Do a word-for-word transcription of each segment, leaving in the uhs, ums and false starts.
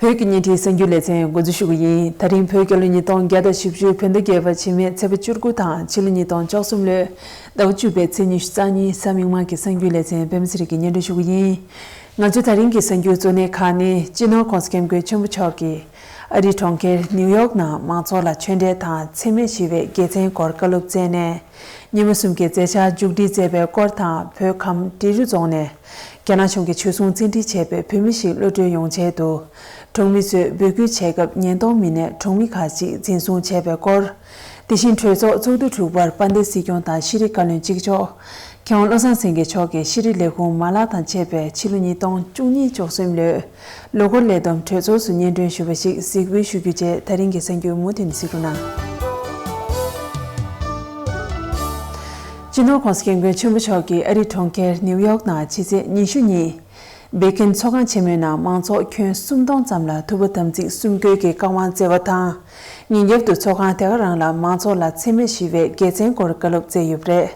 བོད་ཀྱི་བརྙན་འཕྲིན་གསར་འགྱུར་ལེ་ཚན་འགོ་འཛུགས་ཞུ་གི་ཡིན། ད་རིང་བོད་རྒྱལ་ལོ་ཉིས་སྟོང་བརྒྱ་དང་བཞི་བཅུ་བོད་ཟླ་བརྒྱད་པ་ཕྱི་མའི་ཚེས་པ་བཅུ་དགུ་དང་ཕྱི་ལོ་ཉིས་སྟོང་བཅུ་གསུམ་ལོའི་ཟླ་བ་བཅུ་པའི་ཚེས་ཉི་ཤུ་རྩ་གཉིས་གཟའ་མིག་དམར་གྱི་གསར་འགྱུར་ལེ་ཚན་པད་མ་ཚེ་རིང་གིས་སྙན་སྒྲོན་ཞུ་གི་ཡིན། ང་ཚོའི་ད་རིང་གི་གསར་འགྱུར་གཙོ་གནད་ཁག་ནི། སྤྱི་ནོར་༸གོང་ས་༸སྐྱབས་མགོན་ཆེན་པོ་མཆོག་གིས་ཨ་རིའི་གྲོང་ཁྱེར་ནིའུ་ཡོག་ནང་མང་ཚོགས་ལ་ཆོས་འབྲེལ་དང་འཚེ་མེད་ཞི་བའི་དགེ་མཚན་སྐོར་བཀའ་སློབ་སྩལ་ནས། ཉི་མ་གསུམ་གྱི་མཛད་འཆར་མཇུག་སྒྲིལ་མཛད་པའི་སྐོར་དང་། བོད་ཁམས་འབྲི་རུ་རྫོང་ནས་རྒྱ་ནག་གཞུང་གིས་བྱོལ་སོང་བཙན་ཁྲིད་བྱས་པའི་བོད་མི་ཞིག་གློད་གྲོལ་ཡོང་ཆེད་དུ། གྲོང་མི་ཚོས་འབོད་སྐུལ་བྱས་སྐབས་ཉེན་རྟོག་མི་སྣས་གྲོང་མི་ཁག་ཅིག་འཛིན་བཟུང་བྱས་པའི་སྐོར། དེ་བཞིན་གྲོས་ཚོགས་ཚོགས་འདུ་དྲུག་པར་དཔལ་ལྡན་སྲིད་སྐྱོང་དང་ཤེས་རིག་བཀའ་བློན་གཅིག་ལྕོགས། མཁས་དབང་བློ་བཟང་སེང་གེ་མཆོག་གིས་ཤེས་རིག་ལས་ཁུངས་མ་ལག་དང་བཅས་པས་ཕྱི་ལོ་ཉིས་སྟོང་བཅུ་གཉིས་བཅུ་གསུམ་ལོའི་ལོ་འཁོར་ལས་བསྡོམས་གྲོས་ཚོགས་སུ་སྙན་སྒྲོན་ཞུས་པ་ཞིག་གཟིགས་འབུལ་ཞུ་རྒྱུ་བཅས། ད་རིང་གི་གསར་འགྱུར་མུ་མཐུད་ནས་གཟིགས་རོགས་གནང་། སྤྱི་ནོར་༸གོང་ས་༸སྐྱབས་མགོན་ཆེན་པོ་མཆོག་གིས་ཨ་རིའི་གྲོང་ཁྱེར་ནིའུ་ཡོག་ནང་ཕྱི་ཚེས་ཉི་ཤུ་ཉིན། བེ་ཀིན་ཚོགས་ཁང་ཆེན་མོའི་ནང་མང་ཚོགས་ཁྱོན་སུམ་སྟོང་ཙམ་ལ་ཐུགས་ཕམ་དམ་ཚིག་གསུམ་བཀོད་ཀྱིས་བཀའ་དབང་སྩལ་བ་དང་། ཉིན་རྒྱབ་ཏུ་ཚོགས་ཁང་དེ་ག་རང་ལ་མང་ཚོགས་ལ་འཚེ་མེད་ཞི་བའི་དགེ་མཚན་སྐོར་བཀའ་སློབ་སྩལ་ཡོད་པ་རེད།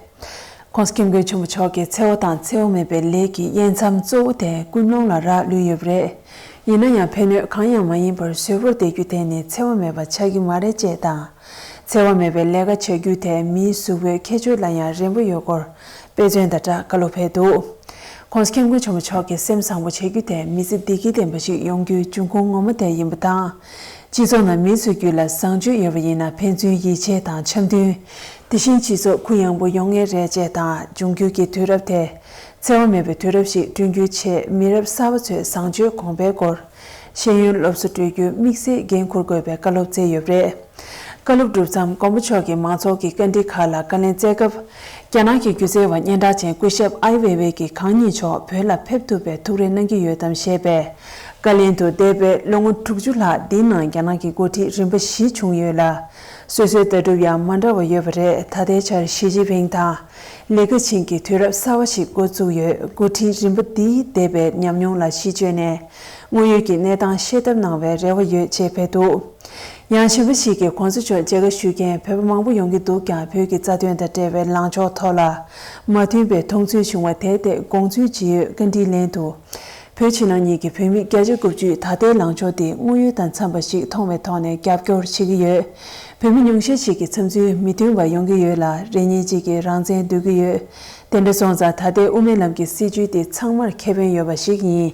༸གོང་ས་༸སྐྱབས་མགོན་ཆེན་པོ་མཆོག་གིས་འཚེ་བ་དང་འཚེ་བ་མེད་པའི་ལས་ཀྱི་དབྱེ་མཚམས་གཙོ་བོ་དེ་ཀུན་སློང་ལ་རག་ལུས་ཡོད་པ་རེད། ཡིན་ན་ཡང་ཕན་གནོད་གང་ཡང་མ་ཡིན་པར་བཟོད་པོར་བསྡད་རྒྱུ་དེ་ནི་འཚེ་བ་མེད་པ་ཆགས་ཀྱི་མ་རེད་ཅེས་དང་། འཚེ་བ་མེད་པའི་ལས་ཀ་བྱ་རྒྱུ་དེ་མིའི་གཟུགས་པོའི་ཁྱད་ཆོས་ལ་ཡང་རན་པོ་ཡོད་སྐོར་དཔེ་མཚོན་དང་སྦྲགས་བཀའ་སློབ་ཕེབས་འདུག ༸གོང་ས་༸སྐྱབས་མགོན་ཆེན་པོ་མཆོག་གིས་སེམས་བཟང་པོ་བྱེད་རྒྱུ་དེ་མི་ཚེ་བདེ་སྐྱིད་ལྡན་པ་ཞིག་ཡོང་རྒྱུའི་འབྱུང་ཁུངས་ངོ་མ་དེ་ཡིན་པ་དང་། སྤྱི་ཚོགས་ནང་མི་ཚོའི་རྒྱུད་ལ་བཟང་སྤྱོད་ཡོད་པ་ཡིན་ན་ཕན་ཚུན་ཡིད་ཆེས་དང་འཆམ་མཐུན། དེ་བཞིན་སྤྱི་ཚོགས་གུ་ཡངས་པོ་ཡོང་ངེས་རེད་ཅེས་དང་། འབྱུང་འགྱུར་གྱི་དུས་རབས་དེ་འཚེ་བ་མེད་པའི་དུས་རབས་ཤིག་བསྐྲུན་རྒྱུའི་ཆེད་མི་རབས་གསར་པ་ཚོས་བཟང་སྤྱོད་གོང་འཕེལ་སྐོར་ཤེས་ཡོན་སློབ་གསོ་སྤྲོད་རྒྱུ་དམིགས་བསལ་འགན་འཁུར་དགོས་པའི་བཀའ་སློབ་སྩལ་ཡོད་པ་རེད། བཀའ་སློབ་གྲུབ་མཚམས་མགོན་པོ་མཆོག་གིས་མང་ཚོགས་ཀྱི་བཀའ་འདྲི་ཁག་ལ་བཀའ་ལན་སྩལ་སྐབས། རྒྱ་ནག་གི་སྒྱུ་རྩལ་བ་སྙན་གྲགས་ཅན་སྐུ་ཞབས་ཨའི་ཝེ་ཝེ་གིས་གང་ཉིད་མཆོག་བོད་ལ་ཕེབས་ཐུབ་པའི་ཐུགས་རེ་གནང་གི་ཡོད་དམ་ཞེས་པའི་བཀའ་ལན་དུ། འདས་པའི་ལོ་ངོ་དྲུག་ཅུ་ལྷག་འདིའི་ནང་རྒྱ་ནག་གི་འགོ་ཁྲིད་རིམ་པ་བཞི་བྱུང་ཡོད་ལ། སོ་སོའི་ལྟ་གྲུབ་ཡང་མ་འདྲ་བ་ཡོད་པ་རེད། ད་ལྟའི་ཆར་ཞི་ཅིན་ཕིང་དང་། ལི་ཁེ་ཆིང་གིས་དུས་རབས་གསར་བ་ཞིག་འགོ་བཙུགས་ཡོད། འགོ་ཁྲིད་རིམ་པ་འདིས་འདས་པའི་ཉམས་མྱོང་ལ་གཞི་བཅོལ་ནས། དངོས་ཡོད་ཀྱི་གནས་སྟངས་ཤེས་ཐབས་གནང་བའི་རེ་བ་ཡོད་ཅེས་ཕེབས་འདུག་ཡང་གཞན་པ་ཞིག་གིས་གོང་ས་མཆོག་མཇལ་ཁ་ཞུ་མཁན་བོད་པ་མང་པོ་ཡོང་གི་འདུག་ཀྱང་། བོད་ཀྱི་རྩ་དོན་དང་འབྲེལ་བའི་ལངས་ཕྱོགས་ཐོག་ལ་མ་མཐུན་པའི་མཐོང་ཚུལ་བྱུང་བ་དེ་ཐད་དགོངས་ཚུལ་ཇི་ཡོད་བཀའ་འདྲིའི་ལན་དུ། བོད་ཕྱི་ནང་གཉིས་ཀྱི་བོད་མི་བརྒྱ་ཆ་དགུ་བཅུས་ད་ལྟའི་ལངས་ཕྱོགས་འདི་དངོས་ཡོད་དང་འཚམས་པ་ཞིག་མཐོང་བའི་ཐོག་ནས་རྒྱབ་སྐྱོར་བྱེད་ཀྱི་ཡོད། བོད་མི་ཉུང་ཤས་ཤིག་གི་བསམ་ཚུལ་མི་མཐུན་པ་ཡོང་གི་ཡོད་ལ། རེ་གཉིས་གཅིག་གིས་རང་བཙན་འདོད་ཀྱི་ཡོད། དེ་འདྲ་སོང་ཙང་ད་ལྟའི་དབུ་མའི་ལམ་གྱི་སྲིད་བྱུས་དེ་ཚང་མར་ཁེ་ཕན་ཡོད་པ་ཞིག་ཡིན།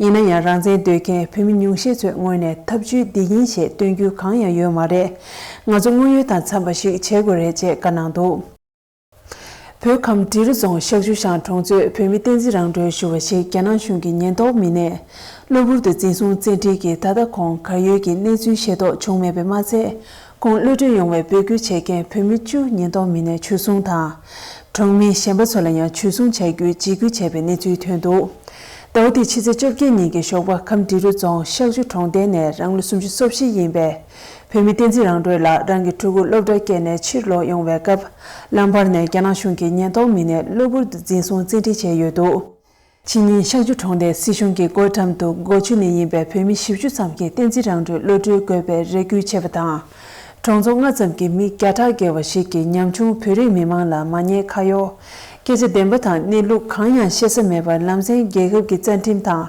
ཡིན་ན་ཡང་རང་བཙན་འདོད་མཁན་བོད་མི་ཉུང་ཤས་ཚོའི་ངོས་ནས་ཐབས་བྱུས་འདི་ཡིན་ཞེས་སྟོན་རྒྱུ་གང་ཡང་ཡོད་མ་རེད། ང་ཚོ་དངོས་ཡོད་དང་འཚམས་པ་ཞིག་བྱེད་དགོས་རེད་ཅེས་བཀའ་གནང་འདུག་བོད་ཁམས་འབྲི་རུ་རྫོང་ཤག་ཆུ་ཤང་གྲོང་ཚོའི་བོད་མི་བསྟན་འཛིན་རང་གྲོལ་ཞུ་བ་ཞིག་རྒྱ་ནག་གཞུང་གི་ཉེན་རྟོག་མི་སྣས་གློ་བུར་དུ་འཛིན་བཟུང་བཙན་ཁྲིད་ཀྱིས་ད་ལྟ་ཁོང་གར་ཡོད་ཀྱི་གནས་ཚུལ་ཤེས་རྟོགས་བྱུང་མེད་པས་མ་ཚད། ཁོང་གློད་གྲོལ་ཡོང་བའི་འབོད་སྐུལ་བྱེད་མཁན་བོད་མི་བཅུ་ཉེན་རྟོག་མི་སྣས་འཇུ་བཟུང་དང་། གྲོང་མི་གཞན་པ་ཚོ་ལ་ཡང་འཇུ་བཟུང་བྱ་རྒྱུའི་འཇིགས་སྐུལ་བྱས་པའི་གནས་ཚུལ་ཐོན་འདུག་ཟླ་བ་འདིའི་ཕྱི་ཚེས་བཅོ་བརྒྱད་ཉིན་གྱི་ཞོགས་པ་ཁམས་འབྲི་རུ་རྫོང་ཤག་ཆུ་གྲོང་རྡལ་ནས་རང་ལོ་སུམ་ཅུ་སོ་བཞི་ཡིན་པའི་བོད་མི་བསྟན་འཛིན་རང་གྲོལ་ལགས་རང་གི་ཕྲུ་གུ་སློབ་གྲྭ་བསྐྱལ་ནས་ཕྱིར་ལོག་ཡོང་བའི་སྐབས། ལམ་བར་ནས་རྒྱ་ནག་གཞུང་གི་ཉེན་རྟོག་མི་སྣས་གློ་བུར་དུ་འཛིན་བཟུང་བཙན་ཁྲིད་བྱས་ཡོད་འདུག་ཕྱི་ཉིན་ཤག་ཆུ་གྲོང་རྡལ་སྲིད་གཞུང་གི་སྒོ་འགྲམ་དུ་སྒོ་ཕྱུགས་ནས་ཡིན་པའི་བོད་མི་བཞི་བཅུ་ཙམ་གྱིས་བསྟན་འཛིན་རང་གྲོལ་གློད་གྲོལ་དགོས་པའི་རེ་སྐུལ་བྱས་པ་དང་། གྲོང་ཚོ་ལྔ་ཙམ་གྱི་མི་བརྒྱ་ཕྲག་བརྒལ་བ་ཞིག་གིས་ཉམ་ཆུང་བོད་རིགས་མི་མང་ལ་མ་ཉེས་ཁ་གཡོག་སྐད་ཆ་བདེན་པ་དང་གནས་ལུགས་གང་ཡང་བཤད་ས་མེད་པར་ལམ་སེང་རྒྱལ་ཁབ་ཀྱི་རྩ་ཁྲིམས་དང་།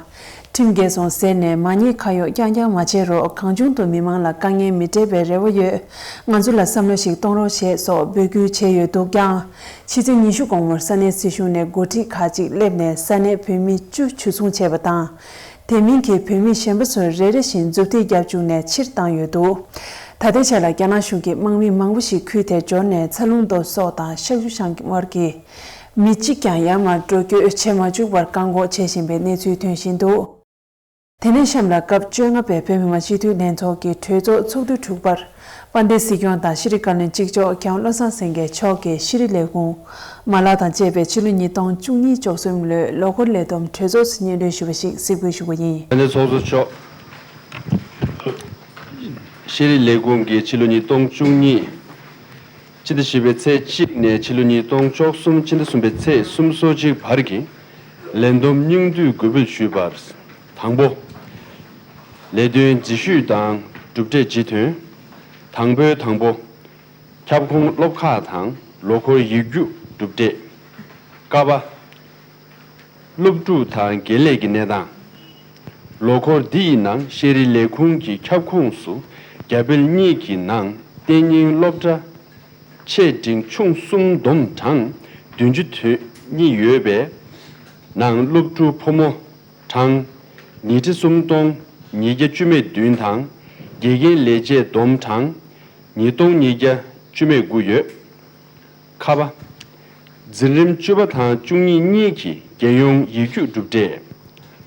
ཁྲིམས་འགལ་སོང་ཟེར་ནས་མ་ཉེས་ཁ་གཡོག་རྐྱང་རྐྱང་མ་བྱེད་རོགས། གང་བྱུང་དུ་མི་མང་ལ་དཀའ་ངལ་མི་སྤྲད་པའི་རེ་བ་ཡོད། ང་ཚོ་ལ་བསམ་བློ་ཞིག་གཏོང་རོགས་ཞེས་སོགས་འབོད་སྐུལ་བྱས་ཡོད་འདུག་ཀྱང་། ཕྱི་ཚེས་ཉི་ཤུ་དགོང་མོར་ས་གནས་སྲིད་གཞུང་ནས་འགོ་ཁྲིད་ཁག་ཅིག་སླེབས་ནས་ས་གནས་བོད་མི་བཅུ་འཇུ་བཟུང་བྱས་པ་དང་། དེ་མིན་གྱི་བོད་མི་གཞན་པ་ཚོར་རེ་རེ་བཞིན་མཛུབ་ཐེལ་བརྒྱབ་བཅུག་ནས་ཕྱིར་བཏང་ཡོད་འདུག་ད་ལྟའི་ཆ་ལ་རྒྱ་ནག་གཞུང་གིས་དམག་མི་མང་པོ་ཞིག་ཁུལ་དེར་འབྱོར་ནས་ཚ་ལུང་མདོ་སོགས་དང་ཤག་ཆུ་ཤང་གི་དམག་གིས། མི་གཅིག་ཀྱང་ཡར་མར་འགྲོ་སྐྱོད་བྱེད་མ་བཅུག་པར་བཀག་འགོག་བྱེད་བཞིན་པའི་གནས་ཚུལ་ཐོན་བཞིན་འདུག་དེ་ནས་གཤམ་ལ་སྐབས་བཅོ་ལྔ་པའི་བོད་མི་མང་སྤྱི་འཐུས་ལྷན་ཚོགས་ཀྱི་གྲོས་ཚོགས་ཚོགས་དུས་དྲུག་པར་དཔལ་ལྡན་སྲིད་སྐྱོང་དང་ཤེས་རིག་བཀའ་བློན་གཅིག་ལྕོགས་མཁས་དབང་བློ་བཟང་སེང་གེ་མཆོག་གིས་ཤེས་རིག་ལས་ཁུངས་མ་ལག་དང་བཅས་པའི་ཕྱི་ལོ་ཉིས་སྟོང་བཅུ་གཉིས་བཅུ་གསུམ་ལོའི་ལོ་འཁོར་ལས་བསྡོམས་གྲོས་ཚོགས་སུ་སྙན་སྒྲོན་ཞུ་བ་ཞིག་གཟིགས་འབུལ་ཞུ་བ་ཡིན། དཔལ་ལྡན་ཚོགས་གཙོ་མཆོག་ཤེས་རིག་ལས་ཁུངས་ཀྱིས་ཕྱི་ལོ་ཉིས་སྟོང་བཅུ་གཉིས་སྤྱི་ཟླ་བཞི་པའི་ཚེས་གཅིག་ནས་ཕྱི་ལོ་ཉིས་སྟོང་བཅུ་གསུམ་སྤྱི་ཟླ་གསུམ་པའི་ཚེས་སོ་གཅིག་བར་གྱི་ལས་བསྡོམས་སྙིང་བསྡུས་འགོད་འབུལ་ཞུས་པར། དང་པོ། ལས་དོན་རྩིས་ཞུ་དང་གྲུབ་འབྲས་སྤྱི་དོན། དང་པོའི་དང་པོ། ཁྱབ་ཁོངས་སློབ་ཁག་དང་ལོ་འཁོར་ཡིག་རྒྱུགས་གྲུབ་འབྲས། ཀ་པ། སློབ་ཕྲུག་དང་དགེ་ལས་ཀྱི་གནས་སྟངས། ལོ་འཁོར་འདི་ཡི་ནང་ཤེས་རིག་ལས་ཁུངས་ཀྱི་ཁྱབ་ཁོངས་སུ་རྒྱ་བལ་གཉིས་ཀྱི་ནང་གཏན་ཉིན་སློབ་གྲྭ་ཆེ་འབྲིང་ཆུང་གསུམ་བསྡོམས་གྲངས་བདུན་ཅུ་དོན་གཉིས་ཡོད་པའི་ནང་སློབ་ཕྲུག་ཕོ་མོ་གྲངས་ཉིས་ཁྲི་སུམ་སྟོང་ཉིས་བརྒྱ་བཅུ་མེད་བདུན་དང་། དགེ་རྒན་ལས་བྱེད་བསྡོམས་གྲངས་ཉིས་སྟོང་ཉིས་བརྒྱ་བཅུ་མེད་དགུ་ཡོད། ཁ་པ། འཛིན་རིམ་བཅུ་པ་དང་བཅུ་གཉིས་གཉིས་ཀྱི་རྒྱལ་ཡོངས་ཡིག་རྒྱུགས་གྲུབ་འབྲས།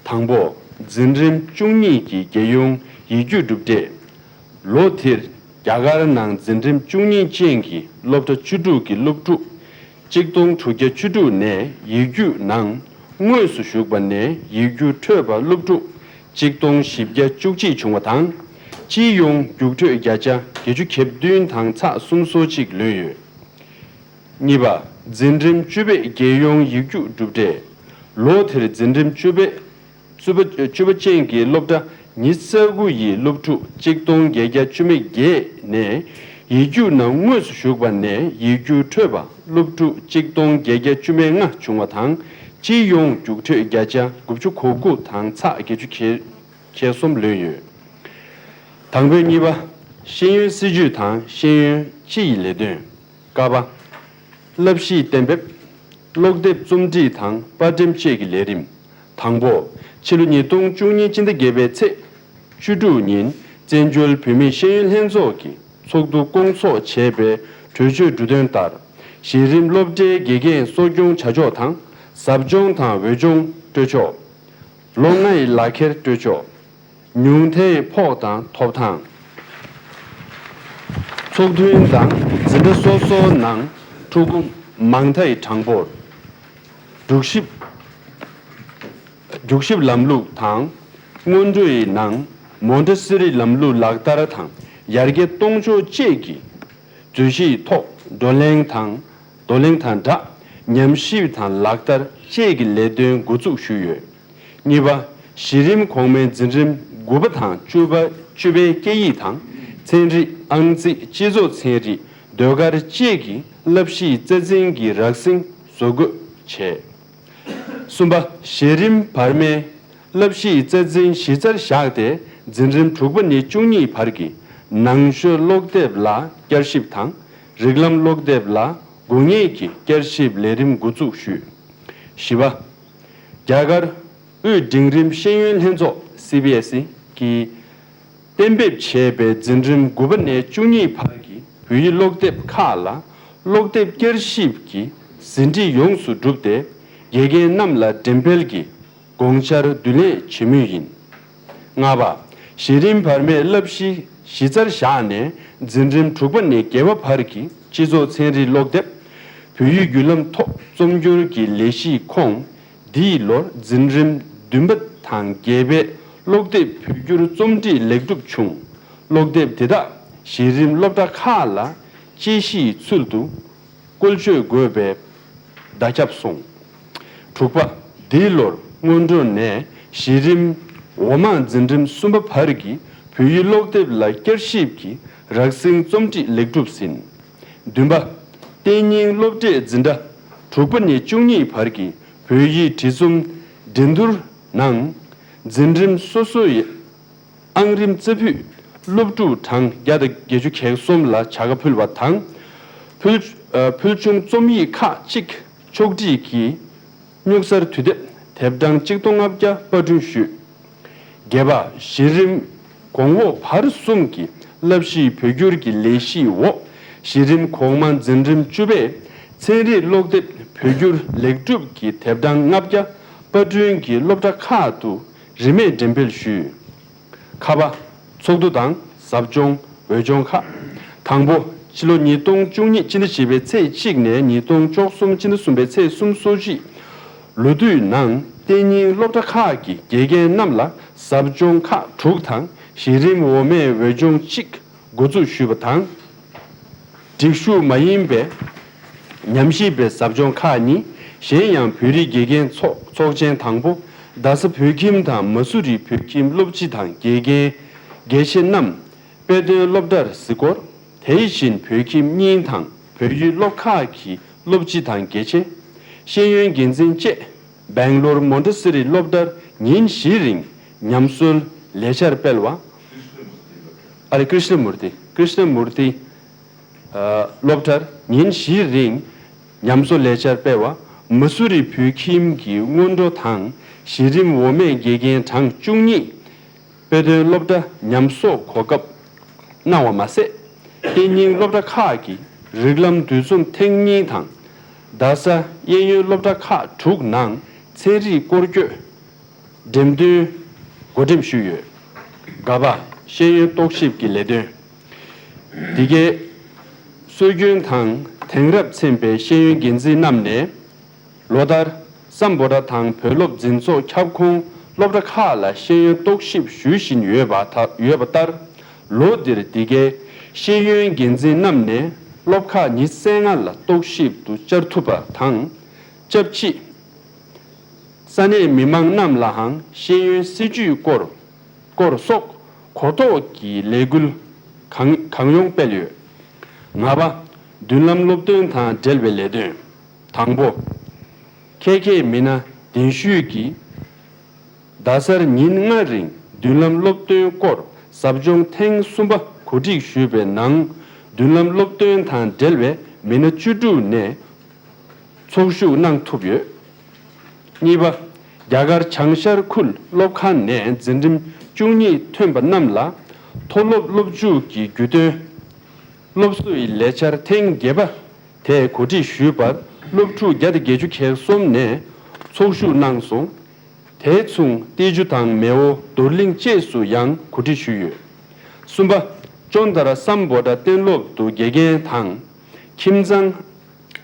དང་པོ། འཛིན་རིམ་བཅུ་གཉིས་ཀྱི་རྒྱལ་ཡོངས་ཡིག་རྒྱུགས་གྲུབ་འབྲས། ལོ་དེར་རྒྱ་གར་ནང་འཛིན་རིམ་བཅུ་གཉིས་ཅན་གྱི་སློབ་གྲྭ་བཅུ་དྲུག་གི་སློབ་ཕྲུག་གཅིག་སྟོང་དྲུག་བརྒྱ་བཅུ་དྲུག་ནས་ཡིག་རྒྱུགས་ནང་དངོས་སུ་ཞུགས་པ་ནས་ཡིག་རྒྱུགས་འཕྲོད་པ་སློབ་ཕྲུག་གཅིག་སྟོང་བཞི་བརྒྱ་བཅུ་གཅིག་བྱུང་བ་དང་། སྤྱི་ཡོངས་རྒྱུགས་འཕྲོད་བརྒྱ་ཆ་བརྒྱད་ཅུ་གྱ་བདུན་དང་ཚེག་སུམ་སོ་གཅིག་ལོན་ཡོད། གཉིས་པ། འཛིན་རིམ་བཅུ་པའི་རྒྱལ་ཡོངས་ཡིག་རྒྱུགས་གྲུབ་འབྲས། ལོ་དེར་འཛིན་རིམ་བཅུ་པའི་བཅུ་པ་བཅུ་པ་ཅན་གྱི་སློབ་གྲྭ་ཉི་ཤུ་རྩ་དགུ་ཡི་སློབ་ཕྲུག་གཅིག་སྟོང་བརྒྱད་བརྒྱ་བཅུ་མེད་བརྒྱད་ནས་ཡིག་རྒྱུགས་ནང་དངོས་སུ་ཞུགས་པ་ནས་ཡིག་རྒྱུགས་འཕྲོད་པ་སློབ་ཕྲུག་གཅིག་སྟོང་བརྒྱད་བརྒྱ་བཅུ་མེད་ལྔ་བྱུང་བ་དང་། སྤྱི་ཡོངས་རྒྱུགས་འཕྲོད་བརྒྱ་ཆ་དགུ་བཅུ་གོ་དགུ་དང་ཚེག་བརྒྱད་ཅུ་གྱ་གསུམ་ལོན་ཡོད། དང་པོའི་གཉིས་པ། ཤེས་ཡོན་སྲིད་བྱུས་དང་ཤེས་ཡོན་སྤྱི་ཡི་ལས་དོན། ཀ་པ། བསླབ་གཞིའི་གཏན་འབེབས། ཀློག་དེབ་རྩོམ་སྒྲིག་དང་པར་འགྲེམས་བཅས་ཀྱི་ལས་རིམ། དང་པོ། ཕྱི་ལོ་ཉིས་སྟོང་བཅུ་གཉིས་སྤྱི་ཟླ་བརྒྱད་པའི་ཚེས་བཅུ་དྲུག་ཉིན་བཙན་བྱོལ་བོད་མིའི་ཤེས་ཡོན་ལྷན་ཚོགས་ཀྱི་ཚོགས་འདུ་བསྐོང་ཚོགས་བྱས་པའི་གྲོས་ཆོད་འབྲུ་དོན་ལྟར། གཞི་རིམ་སློབ་གྲྭའི་དགེ་རྒན་གསོ་སྐྱོང་བྱ་ཕྱོགས་དང་ཟབ་སྦྱོང་དང་འོས་སྦྱོང་སྤྲོད་ཕྱོགས། ལོ་ལྔ་ཡི་ལག་ཁྱེར་སྤྲོད་ཕྱོགས། ཉུང་མཐའི་ཕོགས་དང་ཐོབ་ཐང་། ཚོགས་ཐུན་དང་འཛིན་གྲྭ་སོ་སོའི་ནང་ཕྲུ་གུ་མང་མཐའ་ཡི་གྲངས་འབོར། རྒྱུགས་ཞིབ། རྒྱུགས་ཞིབ་ལམ་ལུགས་དང་སྔོན་འགྲོ་ཡི་ནང་མོན་ཊེ་སི་རི་ལམ་ལུགས་ལག་བསྟར་དང་ཡར་རྒྱས་གཏོང་ཕྱོགས་བཅས་ཀྱི་བརྗོད་གཞིའི་ཐོག་བགྲོ་གླེང་དང་། བགྲོ་གླེང་དང་སྦྲགས་ཉམས་ཞིབ་དང་ལག་བསྟར་བཅས་ཀྱི་ལས་དོན་འགོ་འཛུགས་ཞུས་ཡོད། གཉིས་པ། གཞི་རིམ་གོང་མའི་འཛིན་རིམ་དགུ་པ་དང་བཅུ་པ་བཅུ་པའི་སྐད་ཡིག་དང་ཚན་རིག་ཨང་རྩིས་སྤྱི་ཚོགས་ཚན་རིག་ཟློས་གར་བཅས་ཀྱི་བསླབ་གཞིའི་རྩ་འཛིན་གྱི་རགས་ཟིན་བཟོ་འགོད་བྱས། གསུམ་པ། གཞི་རིམ་བར་མའི་བསླབ་གཞིའི་རྩ་འཛིན་གཞི་རྩར་བཞག་སྟེ་འཛིན་རིམ་དྲུག་པ་ནས་བཅུ་གཉིས་བར་གྱི་ནང་ཆོས་ཀློག་དེབ་ལ་བསྐྱར་ཞིབ་དང་། རིགས་ལམ་ཀློག་དེབ་ལ་དགོས་ངེས་ཀྱི་བསྐྱར་ཞིབ་ལས་རིམ་འགོ་འཛུགས་ཞུས། བཞི་པ། རྒྱ་གར་དབུས་འབྲིང་རིམ་ཤེས་ཡོན་ལྷན་ཚོགས་སི་བི་ཨེ་སི་གིས་གཏན་འབེབས་བྱས་པའི་འཛིན་རིམ་དགུ་པ་ནས་བཅུ་གཉིས་བར་གྱི་བོད་ཡིག་ཀློག་དེབ་ཁག་ལ་ཀློག་དེབ་བསྐྱར་ཞིབ་ཀྱི་ཟིན་བྲིས་ཡོངས་སུ་གྲུབ་སྟེ། དགེ་རྒན་རྣམས་ལ་འགྲེམས་སྤེལ་གྱི་དགོངས་འཆར་བསྡུ་ལེན་བྱེད་མུས་ཡིན། ལྔ་པ། གཞི་རིམ་བར་མའི་བསླབ་གཞི་གཞི་རྩར་བཞག་ནས་འཛིན་རིམ་དྲུག་པ་ནས་བརྒྱད་པ་བར་གྱི་སྤྱི་ཚོགས་ཚན་རིག་ཀློག་དེབ། བོད་ཡིག་བརྒྱུད་ལམ་ཐོག་རྩོམ་སྒྱུར་གྱི་ལས་གཞིའི་ཁོངས། འདིའི་ལོར་འཛིན་རིམ་བདུན་པ་དང་བརྒྱད་པའི་ཀློག་དེབ་བོད་བསྒྱུར་རྩོམ་སྒྲིག་ལེགས་གྲུབ་བྱུང་། ཀློག་དེབ་དེ་དག་གཞི་རིམ་སློབ་གྲྭ་ཁག་ལ་དཔྱད་གཞིའི་ཚུལ་དུ་བཀོལ་སྤྱོད་དགོས་པའི་བརྡ་ཁྱབ་སོང་། དྲུག་པ། འདིའི་ལོར་སྔོན་འགྲོ་ནས་གཞི་རིམ་འོག་མ་འཛིན་རིམ་གསུམ་པ་བར་གྱི་བོད་ཡིག་ཀློག་དེབ་ལ་བསྐྱར་ཞིབ་ཀྱི་རགས་ཟིན་རྩོམ་སྒྲིག་ལེགས་གྲུབ་ཟིན། བདུན་པ། གཏན་ཉིན་སློབ་གྲྭའི་འཛིན་གྲྭ་དྲུག་པ་ནས་བཅུ་གཉིས་བར་གྱི་བོད་ཡིག་བྲིས་རྩོམ་འགྲན་བསྡུར་ནང་འཛིན་རིམ་སོ་སོ་ཡི་ཨང་རིམ་རྩ་ཕུད་སློབ་ཕྲུག་གྲངས་བརྒྱ་དང་བརྒྱད་ཅུ་གྱ་གསུམ་ལ་བྱ་དགའ་ཕུལ་བ་དང་། ཕུལ་ཕུལ་བྱུང་རྩོམ་ཡིག་ཁག་ཅིག་ཕྱོགས་སྒྲིག་གིས་སྨྱུག་གསར་དུས་དེབ་དེབ་གྲངས་གཅིག་སྟོང་ལྔ་བརྒྱ་པར་སྐྲུན་ཞུས། བརྒྱད་པ། གཞི་རིམ་གོང་འོག་བར་གསུམ་གྱི་བསླབ་གཞིའི་བོད་བསྒྱུར་གྱི་ལས་གཞིའི་འོག་གཞི་རིམ་གོང་མ་འཛིན་རིམ་བཅུ་པས་ཚན་རིག་ཀློག་དེབ་བོད་བསྒྱུར་ལེགས་གྲུབ་ཀྱི་དེབ་གྲངས་ལྔ་བརྒྱ་པར་སྐྲུན་གྱིས་སློབ་གྲྭ་ཁག་ཏུ་རིན་མེད་འགྲེམས་སྤེལ་ཞུས། ཁ་པ། ཚོགས་འདུ་དང་ཟབ་སྦྱོང་འོས་སྦྱོང་ཁག་དང་པོ། ཕྱི་ལོ་ཉིས་སྟོང་བཅུ་གཉིས་སྤྱི་ཟླ་བཞི་པའི་ཚེས་གཅིག་ནས་ཉིས་སྟོང་བཅུ་གསུམ་སྤྱི་ཟླ་གསུམ་པའི་ཚེས་སོ་གཅིག་ལོ་དུས་ནང་གཏན་ཉིན་སློབ་གྲྭ་ཁག་གི་དགེ་རྒན་རྣམས་ལ་ཟབ་སྦྱོང་ཁག་དྲུག་དང་གཞི་རིམ་འོག་མའི་འོས་སྦྱོང་གཅིག་འགོ་འཛུགས་ཞུས་པ་དང་། སྒྲིག་ཞུགས་མ་ཡིན་པའི་ཉམས་ཞིབ་པའི་ཟབ་སྦྱོང་ཁག་གཉིས། གཞན་ཡང་བོད་རིགས་དགེ་རྒན་ཚོགས་ཚོགས་ཆེན་དང་པོ། རྡ་ས་བོད་ཁྱིམ་དང་མ་སུ་རི་བོད་ཁྱིམ་སློབ་སྤྱི་དང་དགེ་རྒན་དགེ་ཆེ་རྣམས་དཔེ་སྟོན་སློབ་གྲྭར་གཟིགས་སྐོར། དེ་བཞིན་བོད་ཁྱིམ་གཉིས་དང་བོད་ཡིག་སློབ་ཁག་གི་སློབ་སྤྱི་དང་དགེ་ཆེ། ཤེས་ཡོན་འགན་འཛིན་བཅས་སྦེང་ལོར་མོན་ཊེ་སི་རི་སློབ་གྲྭར་ཉིན་བཞིའི་རིང་ ཉམས་གསོའི་ལས་འཆར་སྤེལ་བ། ཨ་རེ། ཀྲིཤ་ན་མུར་ཏི། ཀྲིཤ་ན་མུར་ཏི། ཨ། སློབ་གྲྭར་ཉིན་བཞིའི་རིང་ཉམས་གསོ་ལས་འཆར་སྤེལ་བ། མ་སུ་རི་བོད་ཁྱིམ་གྱི་སྔོན་འགྲོ་དང་གཞི་རིམ་འོག་མའི་དགེ་རྒན་གྲངས་བཅུ་གཉིས་དཔེ་སྟོན་སློབ་གྲྭ་ཉམས་གསོག་གོ་སྐབས་གནང་བ་མ་ཟད། དེ་ཉིན་སློབ་གྲྭ་ཁག་གི་རིགས་ལམ་འདུ་འཛོམས་ཐེངས་གཉིས་དང་། རྡ་ས་གཡས་གཡོན་སློབ་གྲྭ་ཁག་དྲུག་ནང་ཚན་རིག་སྐོར་སྐྱོད་འགྲེམས་སྟོན་འགོ་འགྲེམས་ཞུས་ཡོད། ག་པ། ཤེས་ཡོན་རྟོག་ཞིབ་ཀྱི་ལས་དོན། འདི་གའི་སྲོལ་རྒྱུན་དང་དེང་རབས་ཚན་པའི་ཤེས་ཡོན་འགན་འཛིན་རྣམས་ནས། ལོ་ལྟར་སམ་བྷོ་ཊ་དང་བོད་སློབ་འཛིན་ཚོགས་ཁྱབ་ཁོངས་སློབ་གྲྭ་ཁག་ལ་ཤེས་ཡོན་རྟོག་ཞིབ་ཞུ་བཞིན་ཡོད་པ་ད་ཡོད་པ་ལྟར། ལོ་འདིར་འདི་གའི་ཤེས་ཡོན་འགན་འཛིན་རྣམས་ནས་སློབ་ཁག་ཉི་ཤུ་རྩ་ལྔ་ལ་རྟོག་ཞིབ་ཏུ་བཅར་ཐུབ་པ་དང་། སྐྱབས་ཆེ་ས་གནས་མི་མང་རྣམས་ལའང་ཤེས་ཡོན་སྲིད་ཇུས་སྐོར་སྐོར་སོགས་གོ་རྟོགས་ཀྱི་ལས་འགུལ་གང་གང་ཡོང་སྤེལ་ཡོད། ལྔ་པ། མདུན་ལམ་སློབ་སྟོན་དང་འབྲེལ་བའི་ལས་དོན། དང་པོ། ཁྱད་མཁས་མི་སྣ་གདན་ཞུས་ཀྱིས་རྡ་སར་ཉིན་ལྔ་རིང་མདུན་ལམ་སློབ་སྟོན་སྐོར་ཟབ་སྦྱོང་ཐེངས་གསུམ་པ་གོ་སྒྲིག་ཞུས་པའི་ནང་། མདུན་ལམ་སློབ་སྟོན་དང་འབྲེལ་བའི་མི་སྣ་བཅུ་དྲུག་ནས་ཚོགས་ཞུགས་གནང་ཐུབ་ཡོད། གཉིས་པ། རྒྱ་གར་བྱང་ཤར་ཁུལ་སློབ་ཁང་ནས་འཛིན་རིམ་བཅུ་གཉིས་ཐོན་པ་རྣམས་ལ་མཐོ་སློབ་སློབ་འཇུག་གི་རྒྱུས་སྟོན་སློབ་གསོའི་ལས་འཆར་ཐེངས་བརྒྱད་པ་དེ་གོ་སྒྲིག་ཞུས་པར་སློབ་ཕྲུག་བརྒྱ་དང་བརྒྱད་ཅུ་གྱ་གསུམ་ནས་ཚོགས་ཞུགས་གནང་སོང་། དེ་མཚུངས་ཏེ་ཇུ་དང་མེའོ་རྡོར་གླིང་བཅས་སུ་ཡང་གོ་སྒྲིག་ཞུས་ཡོད། གསུམ་པ། ཅོན་ཏ་ར་སམ་བྷོ་ཊ་གཏན་སློབ་ཏུ་དགེ་རྒན་དང་། ཁྱིམ་ཚང་།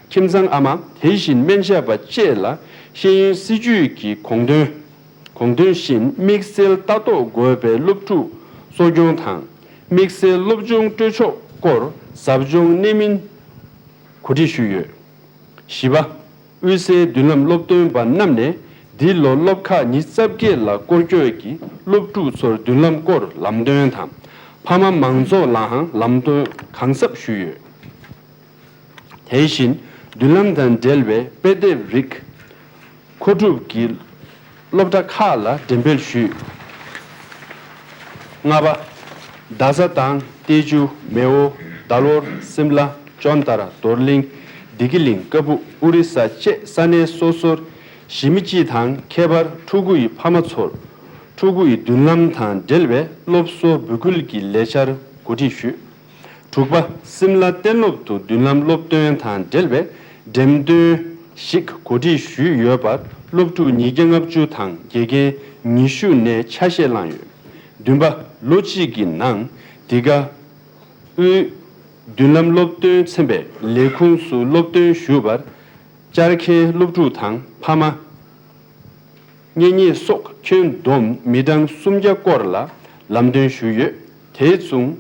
ཁྱིམ་ཚང་ཨ་མ། དེ་བཞིན་སྨན་ཞབས་པ་བཅས་ལ་ཤེས་ཡོན་སྲིད་ཇུས་ཀྱི་དགོངས་དོན། དགོངས་དོན་བཞིན་དམིགས་བསལ་ལྟ་རྟོག་དགོས་པའི་སློབ་ཕྲུག་གསོ་སྐྱོང་དང་། དམིགས་བསལ་སློབ་སྦྱོང་སྤྲོད་ཕྱོགས་སྐོར་ཟབ་སྦྱོང་གནད་སྨིན་གོ་སྒྲིག་ཞུས་ཡོད། བཞི་པ། དབུས་སའི་མདུན་ལམ་སློབ་སྟོན་པ་རྣམས་ནས་འདི་ལོ་སློབ་ཁག་ཉི་ཤུ་རྩ་བརྒྱད་ལ་སྐོར་སྐྱོད་ཀྱིས་སློབ་ཕྲུག་ཚོར་མདུན་ལམ་སྐོར་ལམ་སྟོན་དང་། ཕ་མ་མང་ཚོགས་ལའང་ལམ་སྟོན་གང་ཟབ་ཞུས་ཡོད། དེ་བཞིན་མདུན་ལམ་དང་འབྲེལ་བའི་དཔེ་དེབ་རིགས་མཁོ་སྒྲུབ་ཀྱིས་སློབ་གྲྭ་ཁག་ལ་འགྲེམས་སྤེལ་ཞུས། ལྔ་པ། རྡ་ས་དང་ཏེ་ཇུ། མེའོ། རྡ་ལོར། སིམ་ལ། ཅོན་ཏ་ར། རྡོར་གླིང་། བདེ་སྐྱིད་གླིང་། ཀ་སྦུག། ཨོ་རི་ས་བཅས་ས་གནས་སོ་སོར་གཞིས་མི་སྤྱི་དང་ཁྱད་པར་ཕྲུ་གུ་ཡི་ཕ་མ་ཚོར་ཕྲུ་གུ་ཡི་མདུན་ལམ་དང་འབྲེལ་བའི་སློབ་གསོ་འབོད་སྐུལ་གྱི་ལས་འཆར་གོ་སྒྲིག་ཞུས། དྲུག་པ། སིམ་ལ་གཏན་སློབ་ཏུ་མདུན་ལམ་སློབ་སྟོན་དང་འབྲེལ་བའི་འགྲེམས་སྟོན་ཞིག་གོ་སྒྲིག་ཞུས་ཡོད་པར་སློབ་ཕྲུག་ཉིས་བརྒྱ་ལྔ་བཅུ་དང་དགེ་རྒན་ཉི་ཤུ་ནས་ཆ་ཤས་བླངས་ཡོད། བདུན་པ། ལོ་གཅིག་གི་ནང་འདི་ག་དབུས་མདུན་ལམ་སློབ་སྟོན་ཚན་པའི་ལས་ཁུངས་སུ་སློབ་སྟོན་ཞུ་བར་བཅར་མཁན་སློབ་ཕྲུག་དང་ཕ་མ། གཉེན་ཉེ་སོགས་ཁྱོན་བསྡོམས་མི་གྲངས་སུམ་བརྒྱ་སྐོར་ལ་ལམ་སྟོན་ཞུས་ཡོད། དེ་མཚུངས་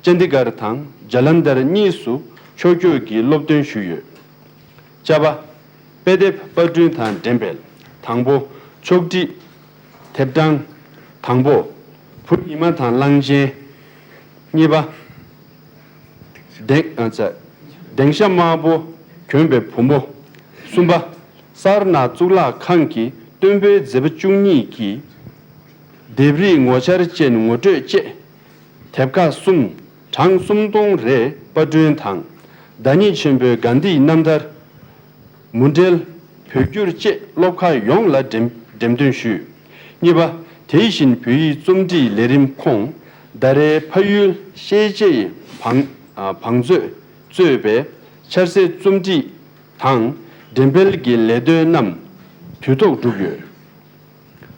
ཅན་དི་གར་དང་ཇ་ལན་དར་གཉིས་སུ་ཕྱོགས་བསྐྱོད་ཀྱི་སློབ་སྟོན་ཞུས་ཡོད། ཅ་པ། དཔེ་དེབ་པར་སྐྲུན་དང་འགྲེམས་སྤེལ། དང་པོ། ཕྱོགས་སྒྲིག་དེབ་གྲངས། དང་པོ། བུ་ཉི་མ་དང་གླང་ཆེན། གཉིས་པ། གདེང་། ཨ། ཙ། གདེང་ཤ་དམར་པོ་གྱོན་པའི་བུ་མོ། གསུམ་པ། སར་ནཱཐ་གཙུག་ལག་ཁང་གི་སྟོན་པའི་མཛད་པ་བཅུ་གཉིས་ཀྱི་ལྡེབས་རིས་ངོ་མཚར་ཅན་ངོ་སྤྲོད་བཅས་དེབ་ཁག་གསུམ། གྲངས་སུམ་སྟོང་རེ་པར་སྐྲུན་དང་། བདག་ཉིད་ཆེན་པོའི་གྷན་དྷིའི་རྣམ་ཐར། མུ་འབྲེལ་བོད་བསྒྱུར་བཅས་སློབ་ཁག་ཡོངས་ལ་འགྲེམས་འགྲེམས་སྟོན་ཞུས། གཉིས་པ། དེ་བཞིན་བོད་ཡིག་རྩོམ་སྒྲིག་ལས་རིམ་ཁོངས་ཟླ་རེའི་ཕ་ཡུལ་ཤེས་བྱའི་བང་། ཨ། བང་མཛོད་གཙོས་པའི་འཆར་ཟད་རྩོམ་སྒྲིག་དང་འགྲེམས་སྤེལ་གྱི་ལས་དོན་རྣམས་དུས་ཐོག་བསྒྲུབས་ཡོད།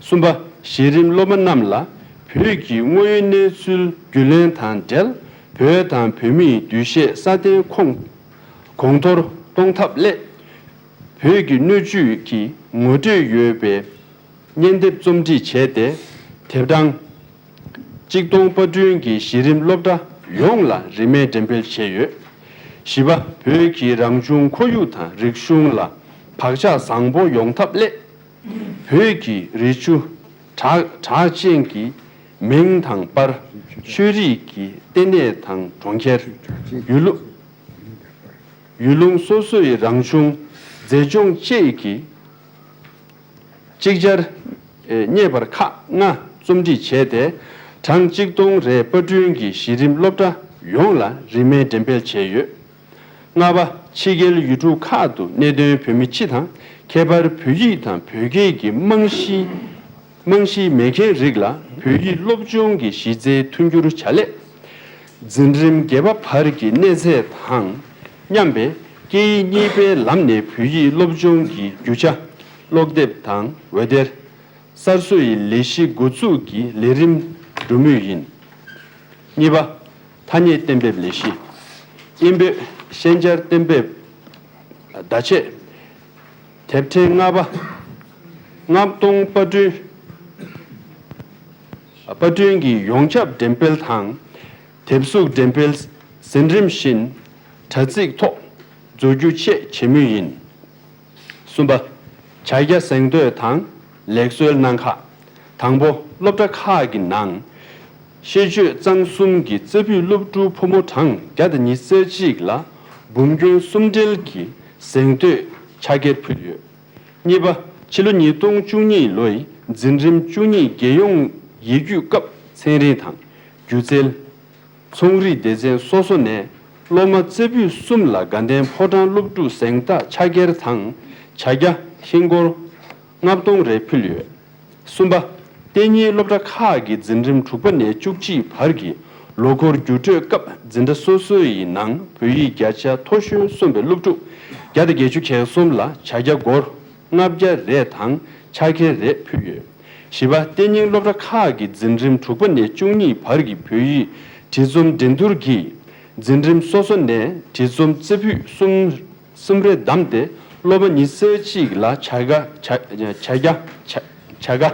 གསུམ་པ། གཞི་རིམ་སློབ་མ་རྣམས་ལ་བོད་ཀྱི་དངོས་ཡོད་གནས་ཚུལ་རྒྱུས་ལོན་དང་འབྲེལ་བོད་དང་བོད་མིའི་འདུ་ཤེས་སྲ་བརྟན་ཁོང་གོང་མཐོར་གཏོང་ཐབས་སླད། བོད་ཀྱི་སྣོད་བཅུད་ཀྱི་ངོ་སྤྲོད་ཡོད་པའི་སྙན་དེབ་རྩོམ་སྒྲིག་བྱས་ཏེ། དེབ་གྲངས་གཅིག་སྟོང་པར་སྐྲུན་གྱིས་གཞི་རིམ་སློབ་གྲྭ་ཡོངས་ལ་རིན་མེད་འགྲེམས་སྤེལ་བྱས་ཡོད། བཞི་པ། བོད་ཀྱི་རང་བྱུང་ཁོར་ཡུག་དང་རིག་གཞུང་ལ་བག་ཆགས་བཟང་པོ་ཡོང་ཐབས་སླད། བོད་ཀྱི་རི་ཆུ་གྲགས་གྲགས་ཅན་གྱི་མིང་དང་པར། ཆོས་རིག་གི་ལྟེ་གནས་དང་གྲོང་ཁྱེར། ཡུལ་ལུང་། ཡུལ་ལུང་སོ་སོའི་རང་བྱུང་མཛེས་ལྗོངས་བཅས་ཀྱི་ཅིག་ཅར་རྙེད་པར་ཁག་ལྔ་ རྩོམ་སྒྲིག་བྱས་ཏེ། གྲངས་གཅིག་སྟོང་རེ་པར་སྐྲུན་གྱིས་གཞི་རིམ་སློབ་གྲྭ་ཡོངས་ལ་རིན་མེད་འགྲེམས་སྤེལ་བྱས་ཡོད། ལྔ་པ། ཕྱི་རྒྱལ་ཡུལ་གྲུ་ཁག་ཏུ་གནས་སྡོད་བོད་མི་སྤྱི་དང་། ཁྱད་པར་བོད་ཡིག་དང་བོད་སྐད་ཀྱི་རྨང་གཞི། རྨང་གཞི་མེད་མཁན་རིགས་ལ་བོད་ཡིག་སློབ་སྦྱོང་གི་གཞི་རྩའི་མཐུན་འགྱུར་བྱ་སླད། འཛིན་རིམ་བརྒྱད་པ་བར་གྱི་གནས་ཚད་དང་མཉམ་པའི་སྐད་ཡིག་གཉིས་པའི་ལམ་ནས་བོད་ཡིག་སློབ་སྦྱོང་གི་རྒྱུ་ཆ། ཀློག་དེབ་དང་འོད་སྡེར། གསར་བཟོ་ཡི་ལས་གཞི་འགོ་འཛུགས་ཀྱི་ལས་རིམ་འགྲོ་མུས་ཡིན། གཉིས་པ། ཐ་སྙད་གཏན་འབེབས་ལས་གཞི། དབྱིན་བོད་ཤན་སྦྱར་གཏན་འབེབས། བརྡ་ཆད། དེབ་ཕྲེང་ལྔ་པ། ལྔ་སྟོང་པར་སྐྲུན། པར་སྐྲུན་གྱི་ཡོངས་ཁྱབ་འགྲེམས་སྤེལ་དང་། དེབ་གཟུགས་འགྲེམས་སྤེལ་ཟིན་རིམ་བཞིན་དྲ་ཚིགས་ཐོག་མཛུབ་གུ་ཆད་བྱེད་མུས་ཡིན། གསུམ་པ། བྱ་རྒྱ་གཟེངས་བསྟོད་དང་ལེགས་གསོལ་གནང་ཁག་དང་པོ། སློབ་གྲྭ་ཁག་གི་ནང་ཤེས་སྤྱོད་གཙང་གསུམ་གྱི་རྩེ་ཕུད་སློབ་ཕྲུག་ཕོ་མོ་གྲངས་བརྒྱ་དང་ཉི་ཤུ་རྩ་གཅིག་ལ་འབུམ་སྐྱོན་གསུམ་འབྲེལ་གྱི་གཟེངས་བསྟོད་ཕྱག་འཁྱེར་ཕུལ་ཡོད། གཉིས་པ། ཕྱི་ལོ་ཉིས་སྟོང་བཅུ་གཉིས་ལོའི་འཛིན་རིམ་བཅུ་གཉིས་རྒྱལ་ཡོངས་ཡིག་རྒྱུགས་སྐབས་ཚན་རིག་དང་སྒྱུ་རྩལ། ཚོང་རིག་སྡེ་ཚན་སོ་སོ་ནས་སློབ་མ་རྩེ་ཕུད་གསུམ་ལ་དགའ་ལྡན་ཕོ་བྲང་སློབ་ཕྲུག་གཟེངས་རྟགས་ཕྱག་འཁྱེར་དང་བྱ་རྒྱ་ཧིན་སྒོར་ལྔ་སྟོང་རེ་ཕུལ་ཡོད། གསུམ་པ། གཏན་ཉིད་སློབ་གྲྭ་ཁག་གི་འཛིན་རིམ་དྲུག་པ་ནས་བཅུ་གཅིག་བར་གྱི་ལོ་འཁོར་རྒྱུགས་སྤྲོད་སྐབས་འཛིན་གྲྭ་སོ་སོ་ཡི་ནང་བོད་ཡིག་བརྒྱ་ཆ་མཐོ་ཤོས་སོན་པའི་སློབ་ཕྲུག་བརྒྱ་དང་བརྒྱད་ཅུ་གྱ་གསུམ་ལ་བྱ་རྒྱ་སྒོར་ལྔ་བརྒྱ་རེ་དང་ཕྱག་འཁྱེར་རེ་ཕུལ་ཡོད། བཞི་པ། གཏན་ཉིན་སློབ་གྲྭ་ཁག་གི་འཛིན་རིམ་དྲུག་པ་ནས་བཅུ་གཉིས་བར་གྱི་བོད་ཡིག་བྲིས་རྩོམ་འགྲན་བསྡུར་གྱིས་འཛིན་རིམ་སོ་སོ་ནས་བྲིས་རྩོམ་རྩེ་ཕུད་གསུམ་གསུམ་རེ་བདམས་ཏེ། སློབ་མ་ཉི་ཤུ་རྩ་གཅིག་ལ་བྱ་དགའ་བྱ་བྱ་དགའ་བྱ་བྱ་དགའ་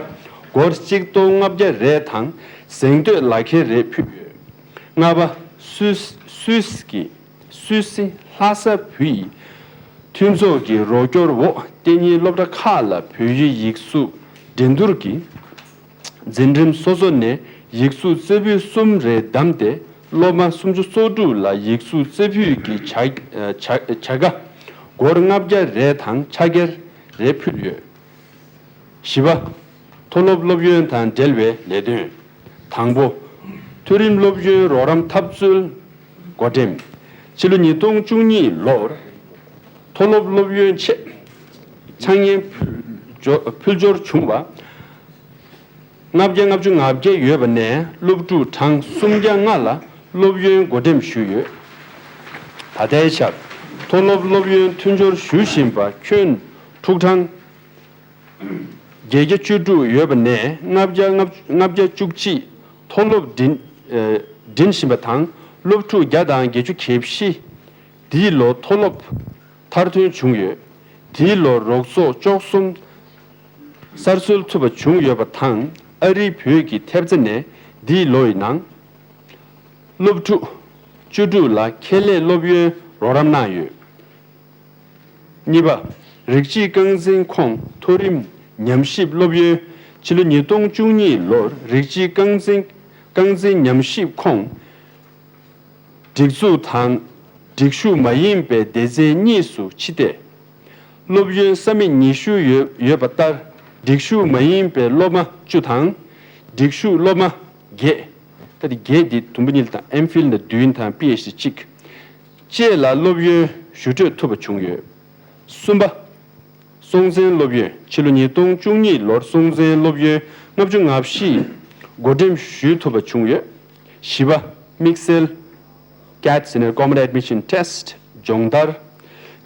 སྒོར་གཅིག་སྟོང་ལྔ་བརྒྱ་རེ་དང་གཟེངས་བསྟོད་ལག་ཁྱེར་རེ་ཕུལ་ཡོད། ལྔ་པ། སུད་སུད་སི་གི་སུད་སི་ལྷ་ས་བོད་ཡིག་མཐུན་ཚོགས་ཀྱི་རོགས་སྐྱོར་འོག་གཏན་ཉིན་སློབ་གྲྭ་ཁག་ལ་བོད་ཡིག་ཡིག་གཟུགས་འགྲན་བསྡུར་གྱི་འཛིན་རིམ་སོ་སོ་ནས་ཡིག་གཟུགས་རྩེ་ཕུད་གསུམ་རེ་བདམས་ཏེ། སློབ་མ་སུམ་ཅུ་སོ་དྲུག་ལ་ཡིག་གཟུགས་རྩེ་ཕུད་ཀྱི་བྱ་བྱ་བྱ་དགའ་སྒོར་ལྔ་བརྒྱ་རེ་དང་ཕྱག་འཁྱེར་རེ་ཕུལ་ཡོད། བཞི་པ། མཐོ་སློབ་སློབ་ཡོན་དང་འབྲེལ་བའི་ལས་དོན། དང་པོ། མཐོ་རིམ་སློབ་ཡོན་རོགས་རམ་ཐབས་འཚོལ་བགོ་འགྲེམས། ཕྱི་ལོ་ཉིས་སྟོང་བཅུ་གཉིས་ལོར་མཐོ་སློབ་སློབ་ཡོན་ཆེད་ཆ་རྐྱེན་ཕུལ་འབྱོར་ཕུལ་འབྱོར་བྱུང་བ་ལྔ་བརྒྱ་ལྔ་བཅུ་ང་བརྒྱད་ཡོད་པ་ནས་སློབ་ཕྲུག་གྲངས་སུམ་བརྒྱ་ལྔ་ལ་སློབ་ཡོན་བགོ་འགྲེམས་ཞུས་ཡོད། ད་ལྟའི་ཆར་མཐོ་སློབ་སློབ་ཡོན་མཐུན་སྦྱོར་ཞུ་བཞིན་པ་ཁྱོན་ཕྲུག་གྲངས་བརྒྱད་བརྒྱ་བཅུ་དྲུག་ཡོད་པ་ནས་ལྔ་བརྒྱ་ལྔ་བརྒྱ་བཅུ་གཅིག་མཐོ་སློབ་འགྲིམས་ཨེ་འགྲིམས་བཞིན་པ་དང་། སློབ་ཕྲུག་བརྒྱ་དང་བརྒྱད་ཅུ་གྱ་བཞི་འདིའི་ལོ་མཐོ་སློབ་མཐར་ཐོན་བྱུང་ཡོད། འདིའི་ལོ་རོགས་ཚོགས་བཅུ་གསུམ་གསར་འཛུགས་ཐུབ་པ་བྱུང་ཡོད་པ་དང་། ཨ་རིའི་བོད་ཀྱི་ཐེབས་རྩ་ནས་འདིའི་ལོ་ཡི་ནང་སློབ་ཕྲུག་བཅུ་དྲུག་ལ་ཁྱད་ལས་སློབ་ཡོན་རོགས་རམ་གནང་ཡོད། གཉིས་པ། རིགས་གཅིག་རྐང་འཛིན་ཁོངས་མཐོ་རིམ་ཉམས་ཞིབ་སློབ་ཡོན། ཕྱི་ལོ་ཉིས་སྟོང་བཅུ་གཉིས་ལོར་རིགས་གཅིག་རྐང་འཛིན་རྐང་འཛིན་ཉམས་ཞིབ་ཁོངས་སྒྲིག་འཛུགས་དང་སྒྲིག་ཞུགས་མ་ཡིན་པའི་སྡེ་ཚན་གཉིས་སུ་ཕྱེ་སྟེ། སློབ་ཡོན་ས་མིག་ཉི་ཤུ་ཡོད་ཡོད་པ་ལྟར་སྒྲིག་ཞུགས་མ་ཡིན་པའི་སློབ་མ་བཅུ་དང་། སྒྲིག་ཞུགས་སློབ་མ་བརྒྱད། ད་ལྟ་བརྒྱད་འདི་དུམ་བུ་གཉིས་ལ་དང་ཨེམ་ཕིལ་ནས་བདུན་དང་པི་ཨེཆ་ཌི་གཅིག་བཅས་ལ་སློབ་ཡོན་ཞུ་སྤྲོད་ཐུབ་པ་བྱུང་ཡོད། གསུམ་པ། སྲོང་བཙན་སློབ་ཡོན། ཕྱི་ལོ་ཉིས་སྟོང་བཅུ་གཉིས་ལོར་སྲོང་བཙན་སློབ་ཡོན་ལྔ་བཅུ་ང་བཞི་བགོ་འགྲེམས་ཞུ་ཐུབ་པ་བྱུང་ཡོད། བཞི་པ། དམིགས་བསལ་ཀེ་ཊི་ཟེར་ནས་Common Admission Test སྦྱོང་བརྡར།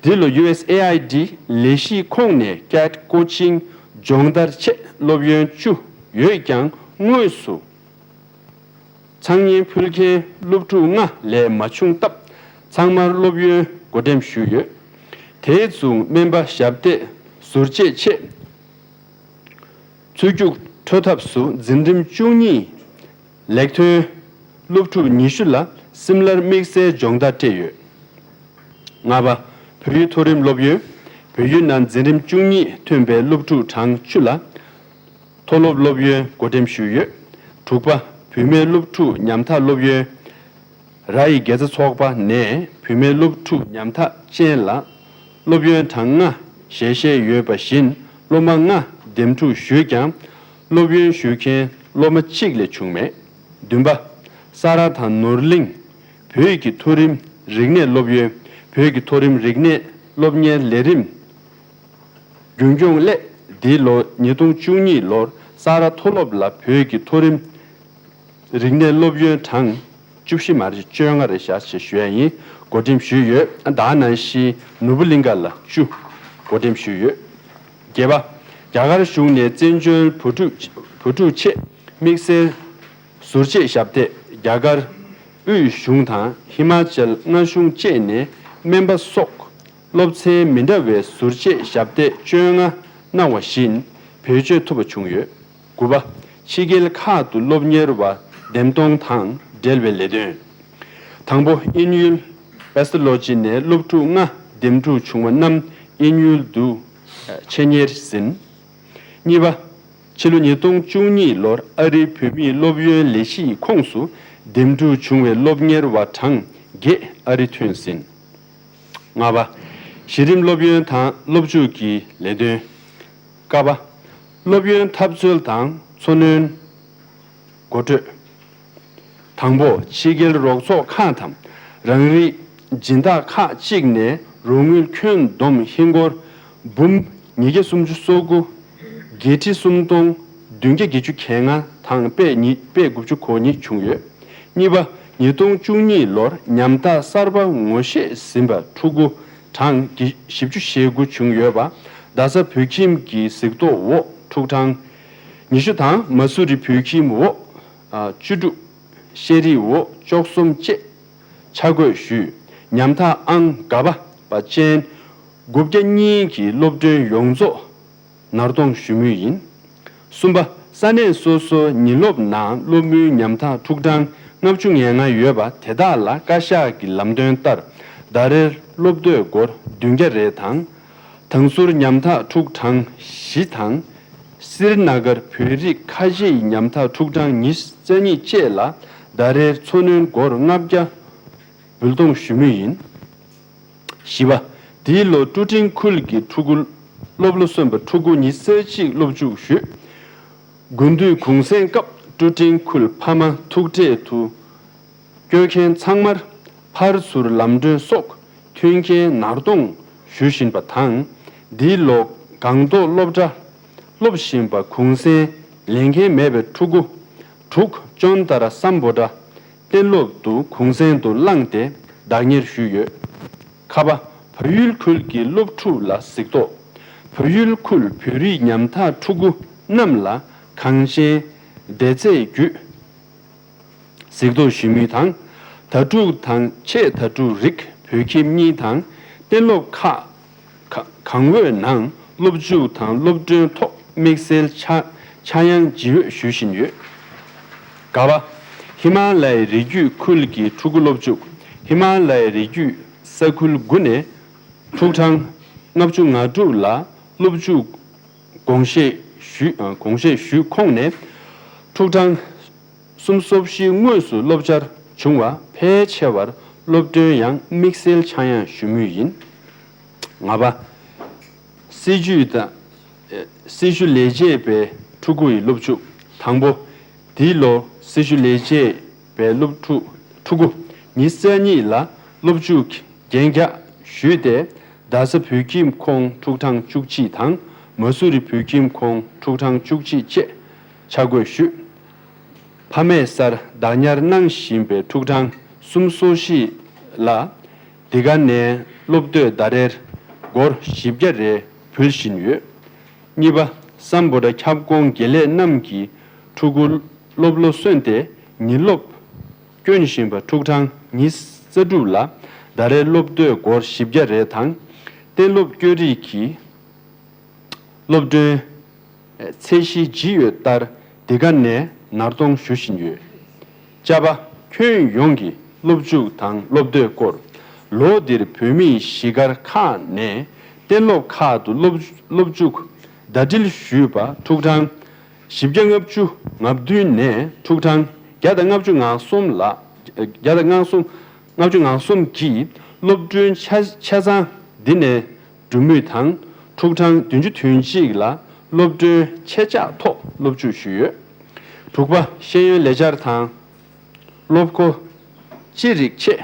འདི་ལོ་ཡུ་ཨེས་ཨེ་ཨའི་ཌི་ལས་གཞིའི་ཁོངས་ནས་ཀེ་ཊི་ཀོ་ཆིང་སྦྱོང་བརྡར་ཆེད་སློབ་ཡོན་བཅུ་ཡོད་ཀྱང་དངོས་སུ་ཚང་མཉམ་ཕུལ་མཁན་སློབ་ཕྲུག་ལྔ་ལས་མ་བྱུང་སྟབས་ཚང་མར་སློབ་ཡོན་བགོ་འགྲེམས་ཞུས་ཡོད། དེའི་མཚུངས་སྨན་པ་ཞབས་སྟེགས་ཟུར་བཅད་ཆེད་ཚུད་རྒྱུགས་འཕྲོད་ཐབས་སུ་འཛིན་རིམ་བཅུ་གཉིས་ལེགས་ཐོན་སློབ་ཕྲུག་ཉི་ཤུ་ལ་སིམ་ལར་དམིགས་བསལ་སྦྱོང་བརྡར་སྤྲད་ཡོད། ལྔ་པ། བོད་ཡིག་མཐོ་རིམ་སློབ་ཡོན། བོད་ཡིག་ནང་འཛིན་རིམ་བཅུ་གཉིས་ཐོན་པའི་སློབ་ཕྲུག་གྲངས་བཅུ་ལ་མཐོ་སློབ་སློབ་ཡོན་བགོ་འགྲེམས་ཞུས་ཡོད། དྲུག་པ། བུད་མེད་སློབ་ཕྲུག་ཉམ་ཐག་སློབ་ཡོན། ར་ཡི་དགེ་རྩ་ཚོགས་པ་ནས་བུད་མེད་སློབ་ཕྲུག་ཉམ་ཐག་ཅན་ལ་སློབ་ཡོན་གྲངས་ལྔ་ཞལ་བཞེས་ཡོད་པ་བཞིན་སློབ་མ་ལྔ་འདེམས་སྒྲུག་ཞུས་ཀྱང་སློབ་ཡོན་ཞུ་མཁན་ སློབ་མ་གཅིག་ལས་བྱུང་མེད། བདུན་པ། ས་ར་དང་ནོར་གླིང་བོད་ཀྱི་མཐོ་རིམ་རིག་གནས་སློབ་ཡོན། བོད་ཀྱི་མཐོ་རིམ་རིག་གནས་སློབ་གཉེར་ལས་རིམ་རྒྱུན་སྐྱོང་སླད། འདི་ལོ་ཉིས་སྟོང་བཅུ་གཉིས་ལོར་ས་ར་མཐོ་སློབ་ལ་བོད་ཀྱི་མཐོ་རིམ་རིག་གནས་སློབ་ཡོན་གྲངས་བཅུ་བཞི་མ་རེད། བཅོ་ལྔ་རེད་ཤག་ཅེས་ཞུ་ཡ་ཡིན། བགོ་འགྲེམས་ཞུས་ཡོད། ད་ནང་བཞིན་ནོར་བུ་གླིང་ག་ལ་བཅུ་བགོ་འགྲེམས་ཞུས་ཡོད། བརྒྱད་པ། རྒྱ་གར་གཞུང་ནས་བཙན་བྱོལ་བོད་ཕྲུག་བོད་ཕྲུག་ཆེད་དམིགས་བསལ་ཟུར་བཅད་ཞབས་སྟེགས། རྒྱ་གར་དབུས་གཞུང་དང་ཧི་མ་ཅལ་མངའ་གཞུང་བཅས་ནས་སྨན་པ་སོགས་སློབ་ཚན་མི་འདྲ་བའི་ཟུར་བཅད་ཞབས་སྟེགས་བཅོ་ལྔ་གནང་བ་བཞིན་བེད་སྤྱོད་ཐུབ་པ་བྱུང་ཡོད། དགུ་པ། ཕྱི་རྒྱལ་ཁག་ཏུ་སློབ་གཉེར་བ་འདེམས་གཏོང་དང་འབྲེལ་བའི་ལས་དོན། དང་པོ། དབྱིན་ཡུལ་པེ་སི་ལོ་ཇི་ནས་སློབ་ཕྲུག་ལྔ་འདེམས་སྒྲུག་བྱུང་བ་རྣམས་དབྱིན་ཡུལ་དུ་ཆེད་གཉེར་ཟིན། གཉིས་པ། ཕྱི་ལོ་ཉིས་སྟོང་བཅུ་གཉིས་ལོར་ཨ་རིའི་བོད་མིའི་སློབ་ཡོན་ལས་གཞིའི་ཁོངས་སུ་འདེམས་སྒྲུག་བྱུང་བའི་སློབ་གཉེར་བ་གྲངས་བརྒྱད་ཨ་རི་ཐོན་ཟིན། ལྔ་པ། གཞི་རིམ་སློབ་ཡོན་དང་སློབ་འཇུག་གི་ལས་དོན། ཀ་པ། སློབ་ཡོན་འཐབ་རྩོད་དང་འཚོ་སྣོན་གོ་སྤྲོད། དང་པོ། ཕྱི་རྒྱལ་རོགས་ཚོགས་ཁག་དང་རང་རིགས་སྦྱིན་བདག་ཁག་ཅིག་ནས་རོགས་དངུལ་ཁྱོན་བསྡོམས་ཧིན་སྒོར་འབུམ་ཉིས་བརྒྱ་སུམ་ཅུ་སོ་དགུ། བརྒྱད་ཁྲི་སུམ་སྟོང་བདུན་བརྒྱ་བརྒྱད་ཅུ་གྱ་ལྔ་དང་པད་ཉི་པད་དགུ་བཅུ་གོ་གཉིས་བྱུང་ཡོད། གཉིས་པ། ཉིས་སྟོང་བཅུ་གཉིས་ལོར་ཉམ་ཐག་གསར་པ་ངོ་ཤེས་ཟིན་པ་ཕྲུ་གུ་གྲངས་བཞི་བཅུ་ཞེ་དགུ་བྱུང་ཡོད་པ། རྡ་ས་བོད་ཁྱིམ་གྱི་གཟིགས་རྟོག་འོག་ཕྲུག་གྲངས་ཉི་ཤུ་དང་མ་སུ་རི་བོད་ཁྱིམ་འོག་བཅུ་དྲུག་ཤེས་རིག་འོག་བཅུ་གསུམ་བཅས་ཆ་བགོས་ཞུས། ཉམ་ཐག་ཨང་ག་པ་པ་ཅན་དགུ་བརྒྱ་གཉིས་ཀྱི་སློབ་སྡོང་ཡོངས་རྫོགས་ནར་གཏོང་ཞུ་མུས་ཡིན། གསུམ་པ། ས་གནས་སོ་སོའི་ཉིན་སློབ་ནང་སློབ་མུའི་ཉམ་ཐག་ཕྲུག་གྲངས་ལྔ་བཅུ་ང་ལྔ་ཡོད་པ་དེ་དག་ལ་བཀའ་ཤག་གི་ལམ་སྟོན་ལྟར་ཟླ་རེར་སློབ་དོས་སྒོར་བདུན་བརྒྱ་རེ་དང་། དང་ཟུར་ཉམ་ཐག་ཕྲུག་གྲངས་བཞི་དང་། སིར་ན་གར་བོད་རིགས་ཁ་ཆེའི་ཉམ་ཐག་ཕྲུག་གྲངས་ཉི་ཤུ་རྩ་གཉིས་བཅས་ལ་ཟླ་རེར་འཚོ་སྣོན་སྒོར་ལྔ་བརྒྱ་འབུལ་གཏོང་ཞུ་མུས་ཡིན། བཞི་པ། འདིའི་ལོ་ཀྲུ་ཀྲིང་ཁུལ་གྱི་ཕྲུ་གུ་སློབ་ལོ་སོན་པ་ཕྲུ་གུ་ཉི་ཤུ་རྩ་གཅིག་སློབ་འཇུག་ཞུས། དགུན་དུས་གུང་སེང་སྐབས་ཀྲུ་ཀྲིང་ཁུལ་ཕ་མ་ཐུག་འཕྲད་དུ་སྐྱོད་མཁན་ཚང་མར་ཕར་ཚུར་ལམ་གྲོན་སོགས་མཐུན་རྐྱེན་ནར་གཏོང་ཞུ་བཞིན་པ་དང་། འདིའི་ལོ་སྒང་ཏོག་སློབ་གྲྭ་སློབ་བཞིན་པ་གུང་སེང་ལེན་མཁན་མེད་པའི་ཕྲུ་གུ་དྲུག་ཅོན་ཏ་ར་སམ་བྷོ་ཊ་གཏན་སློབ་ཏུ་གུང་སེང་དུ་བླངས་ཏེ་བདག་གཉེར་ཞུས་ཡོད། ཁ་པ། བལ་ཡུལ་ཁུལ་གྱི་སློབ་ཕྲུག་ལ་གཟིགས་རྟོག་བལ་ཡུལ་ཁུལ་བོད་རིགས་ཉམ་ཐག་ཕྲུ་གུ་རྣམས་ལ་གངས་ཅན་བདེ་རྩའི་བརྒྱུད་གཟིགས་རྟོག་ཞུ་མུས་དང་། དྭ་ཕྲུག་དང་ཆེས་དྭ་ཕྲུག་རིགས་བོད་ཁྱིམ་གཉིས་དང་གཏན་སློབ་ཁག་ག་གང་འོས་ནང་སློབ་འཇུག་དང་སློབ་སྟོན་ཐོག་དམིགས་བསལ་ཆ་ཆ་ཡང་ཇི་འོས་ཞུ་བཞིན་ཡོད། ག་བ། ཧི་མ་ལ་ཡའི་རི་རྒྱུད་ཁུལ་གྱི་ཕྲུ་གུ་སློབ་འཇུག་ཧི་མ་ལ་ཡའི་རི་རྒྱུད་ས་ཁུལ་དགུ་ནས་ཕྲུག་གྲངས་ལྔ་བཅུ་ང་དྲུག་ལ་སློབ་འཇུག་དགོངས་བཞེས་ཞུས། དགོངས་བཞེས་ཞུས་ཁོངས་ནས་ཕྲུག་གྲངས་སུམ་ཅུ་སོ་བཞི་དངོས་སུ་སློབ་བྱར་བྱུང་བ་ཕལ་ཆེ་བར་སློབ་སྟོན་ཡང་དམིགས་བསལ་ཆ་ཡང་ཞུ་མུས་ཡིན། ལྔ་པ། སྲིད་ཇུས་དང་། སྲི་ཞུ་ལས་བྱེད་པའི་ཕྲུ་གུ་ཡི་སློབ་ཕྲུག་དང་པོ། འདིའི་ལོ་སྲི་ཞུ་ལས་བྱེད་པའི་སློབ་ཕྲུག་ཕྲུ་གུ་ཉི་ཤུ་རྩ་གཉིས་ལ་སློབ་འཇུག་གན་རྒྱ་ཞུས་ཏེ། རྡ་ས་བོད་ཁྱིམ་ཁོངས་ཕྲུག་གྲངས་བཅུ་གཅིག་དང་མ་སུ་རི་བོད་ཁྱིམ་ཁོངས་ཕྲུག་གྲངས་བཅུ་གཅིག་བཅས་ཆ་བགོས་ཞུས། ཕ་མས་སར་བདག་ཉར་གནང་བཞིན་པའི་ཕྲུག་གྲངས་སུམ་ཅུ་སོ་བཞི་ལ་འདི་ག་ནས་སློབ་དོས་ཟླ་རེར་སྒོར་བཞི་བརྒྱ་རེ་འབུལ་བཞིན་ཡོད། གཉིས་པ། སམ་བྷོ་ཊ་ཁྱབ་ཁོངས་དགེ་ལས་རྣམས་ཀྱི་ཕྲུ་གུ་སློབ་ལོ་སོན་ཏེ་ཉིན་སློབ་སྐྱོན་བཞིན་པ་ཕྲུག་གྲངས་ཉི་ཤུ་རྩ་དྲུག་ལ་ཟླ་རེར་སློབ་དོས་སྒོར་བཞི་བརྒྱ་རེ་དང་། གཏན་སློབ་སྐྱོད་རིགས་ཀྱི་སློབ་སྟོན་ཚད་གཞི་ཇི་ཡོད་ལྟར་འདི་ག་ནས་ནར་གཏོང་ཞུ་བཞིན་ཡོད། ཅ་པ། ཁྱོན་ཡོངས་ཀྱི་སློབ་འཇུག་དང་སློབ་དོད་སྐོར། ལོ་འདིར་བོད་མིའི་གཞིས་སྒར་ཁག་ནས་གཏན་སློབ་ཁག་ཏུ་སློབ་སློབ་འཇུག་ཟླ་སྒྲིལ་ཞུས་པ་ཕྲུག་གྲངས་བཞི་བརྒྱ་ལྔ་བཅུ་ང་བདུན་ནས་ཕྲུག་གྲངས་བརྒྱ་དང་ལྔ་བཅུ་ང་གསུམ་ལ། བརྒྱ་དང་ལྔ་གསུམ་ལྔ་བཅུ་ང་གསུམ་གྱིས་སློབ་གྲོན་ཆ་ཆ་ཚང་འདི་ནས་འགྲུབ་མུས་དང་། ཕྲུག་གྲངས་བདུན་ཅུ་དོན་གཅིག་ལ་སློབ་གྲོན་ཆད་འཇགས་ཐོག་སློབ་འཇུག་ཞུས་ཡོད། དྲུག་པ། ཤེས་ཡོན་ལས་འཆར་དང་སློབ་གོ་ཅི་རིགས་ཆེད་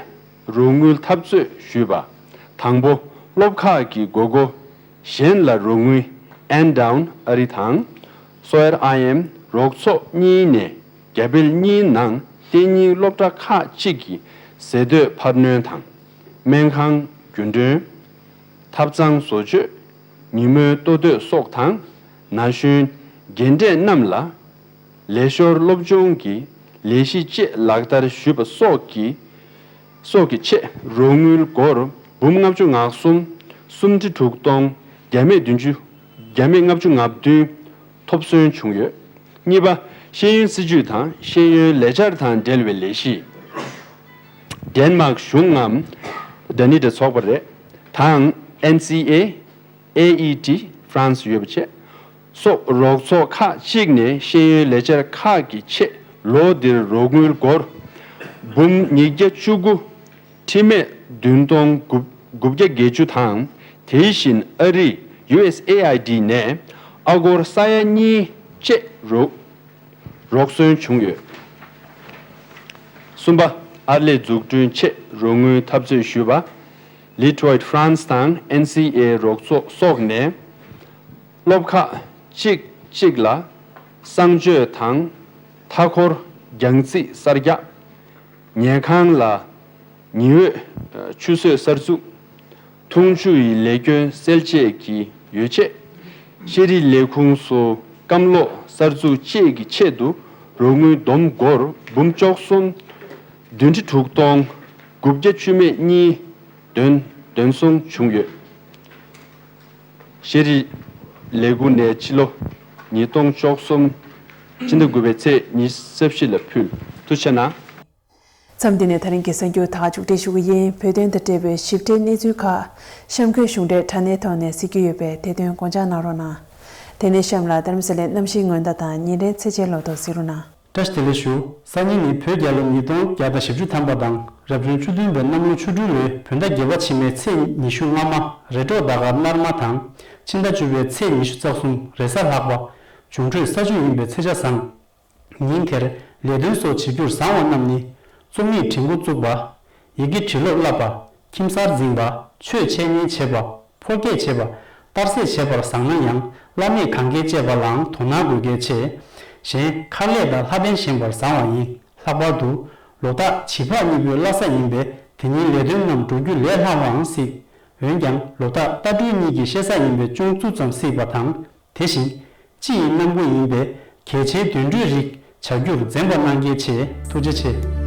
རོགས་དངུལ་འཐབ་རྩོད་ཞུས་པ། དང་པོ། སློབ་ཁག་གི་དགོས་མཁོ་གཞན་ལ་རོགས་དངུལ་ཨེན་ཌའོན་ཨ་རི་དང་སོ་ཨེར་ཨའི་ཨེམ་རོགས་ཚོགས་གཉིས་ནས་རྒྱ་བལ་གཉིས་ནང་གཏན་ཉིན་སློབ་གྲྭ་ཁག་གཅིག་གི་ཟས་དོད་འཕར་སྣོན་དང་སྨན་ཁང་རྒྱུན་གྲོན། ཐབ་ཚང་བཟོ་བཅོས། ཉིན་མོའི་ལྟོ་དོད་སོགས་དང་། ན་གཞོན་རྒན་གྲས་རྣམས་ལ་ལས་ཞོར་སློབ་སྦྱོང་གི་ལས་གཞི་བཅས་ལག་བསྟར་ཞུས་པ་སོགས་ཀྱི་སོགས་ཀྱི་ཆེད་རོགས་དངུལ་སྒོར་འབུམ་ལྔ་བཅུ་ང་གསུམ་སུམ་ཁྲི་དྲུག་སྟོང་བརྒྱ་མེད་བདུན་ཅུ་བརྒྱ་མེད་ལྔ་བཅུ་ང་བདུན་ཐོབ་སོན་བྱུང་ཡོད། གཉིས་པ། ཤེས་ཡོན་སྲིད་བྱུས་དང་ཤེས་ཡོན་ལས་འཆར་དང་འབྲེལ་བའི་ལས་གཞི། ཌེན་མཱག་གཞུང་ངམ་ཌ་ནི་ཌ་ཚོགས་པ་རེད། དང་ཨེན་སི་ཨེ། ཨེ་ཨི་ཊི་ཧྥ་རན་སི་ཡོད་པ་བཅས་སོགས་རོགས་ཚོགས་ཁག་ཅིག་ནས་ཤེས་ཡོན་ལས་འཆར་ཁག་གི་ཆེད་ལོ་འདིར་རོགས་དངུལ་སྒོར་འབུམ་ཉིས་བརྒྱ་བཅུ་དགུ་ཁྲི་མེད་བདུན་སྟོང་དགུ་བརྒྱ་བརྒྱད་ཅུ་དང་དེ་བཞིན་ཨ་རི་ཡུ་ཨེས་ཨེ་ཨའི་ཌི་ནས་ཨ་སྒོར་ས་ཡ་གཉིས་བཅས་རོགས་རོགས་སོན་བྱུང་ཡོད། གསུམ་པ། ཨར་ལས་འཛུགས་སྐྲུན་ཆེད་རོགས་དངུལ་འཐབ་རྩོད་ཞུས་པ། ལི་ཊོའིཊ་ཧྥ་རན་སི་དང་ཨེན་སི་ཨེ་རོགས་ཚོགས་སོགས་ནས་སློབ་ཁག་གཅིག་གཅིག་ལ་གསང་སྤྱོད་དང་མཐའ་འཁོར་རྒྱང་རྩིས་གསར་རྒྱག་ཉལ་ཁང་ལ་ཉི་འོད་ཆུ་གསོས་གསར་འཛུགས། འཐུང་ཆུ་ཡི་ལས་སྐྱོན་སེལ་བཅས་ཀྱི་ཡོ་ཆས། ཤེས་རིག་ལས་ཁུངས་སུ་སྐམ་ལོག་གསར་འཛུགས་བཅས་ཀྱི་ཆེད་དུ་རོགས་དངུལ་བསྡོམས་སྒོར་འབུམ་བཅུ་གསུམ་བདུན་ཁྲི་དྲུག་སྟོང་དགུ་བརྒྱ་བཅུ་མེད་གཉིས་འདོན་འདོན་སོང་བྱུང་ཡོད། ཤེས་རིག་ལས་ཁུངས་ནས་ཕྱི་ལོ་ཉིས་སྟོང་བཅུ་གསུམ་ཕྱི་ཟླ་དགུ་པའི་ཚེས་ཉི་ཤུ་རྩ་བཞི་ལ་ཕུལ། ཐུགས་རྗེ་གནང་། མཚམས་འདི་ནས་ད་རིང་གི་གསར་འགྱུར་ད་ག་མཇུག་སྒྲིལ་ཞུ་གི་ཡིན། བོད་དོན་དང་འབྲེལ་བའི་ཞིབ་ཕྲའི་གནས་ཚུལ་ཁག་གཤམ་འཁོད་གཞུང་འབྲེལ་དྲ་གནས་ཐོག་ནས་གཟིགས་རྒྱུ་ཡོད་པས་དེ་དོན་དགོངས་འཇགས་གནང་རོགས་གནང་། དེ་ནས་གཤམ་ལ་རྡ་རམ་ས་ལའི་གནམ་གཤིས་སྔོན་བརྡ་དང་ཉིན་རེའི་ཚེས་ཆའི་ལོ་ཐོ་གཟིགས་རོགས་གནང་། བཀྲ་ཤིས་བདེ་ལེགས་ཞུ། སང་ཉིན་ནི་བོད་རྒྱལ་ལོ་ཉིས་སྟོང་བརྒྱ་དང་བཞི་བཅུ་ཐམ་པ་དང་རབ་བྱུང་བཅུ་བདུན་པའི་གནམ་ལོ་ཆུ་སྦྲུལ་ལོའི་བོད་ཟླ་བརྒྱད་པ་ཕྱི་མའི་ཚེས་ཉི་ཤུ་རྩ་ལྔ་མ་རེ་འབྲོག་ཟླ་སྐར་སྣར་མ་དང་ཕྱི་ཟླ་བཅུ་པའི་ཚེས་ཉི་ཤུ་རྩ་གསུམ་རེས་གཟའ་ལྷག་པ། འབྱུང་འཕྲོད་ས་བཅུད་ཡིན་པའི་ཚེས་ཆ་བཟང་། ཉིན་དེར་ལས་དོན་སོགས་བྱེད་རྒྱུར་བཟང་བ་རྣམས་ནི། རྩོམ་ཡིག་བྲིས་འགོ་བཙུགས་པ། ཡི་གེ་བྲིས་ཀློག་བསླབ་པ། ཁྱིམ་གསར་འཛིན་པ། ཆོས་འཆད་ཉན་བྱེད་པ། ཕོ་སྐྱེས་བྱེད་པ། གཏར་སྲེག་བྱེད་པར་བཟང་ན་ཡང་བླ་མེད་གང་གས་བཅད་པ་ལའང་དོ་སྣང་དགོས་གལ་ཆེ། གཞན་ཁ་ལས་དང་ལྷ་བན་བཞེངས་པར་བཟང་བ་ཡིན། ལྷག་པར་དུ་ལོ་རྟགས་བྱི་ཕག་གཉིས་པོའི་བླ་གཟའ་ཡིན་པས་དེ་ཉིན་ལས་དོན་རྣམས་འགྲུབ་རྒྱུ་ལས་སླ་བའང་སྲིད། འོན་ཀྱང་ལོ་རྟགས་རྟ་སྦྲུལ་གཉིས་ཀྱི་གཤེད་གཟའ་ཡིན་པས་ཅུང་བཙུགས་ཙམ་སྲིད་པ་དང་། དེ་བཞིན། སྤྱི་ཡི་གནམ་སྒོ་ཡིན་པས་གལ་ཆེའི་དུད་འགྲོའི་རིགས་བྱ་རྒྱུར་འཛེམ་པ་གནང་གལ་ཆེ། ཐུགས་རྗེ་ཆེ།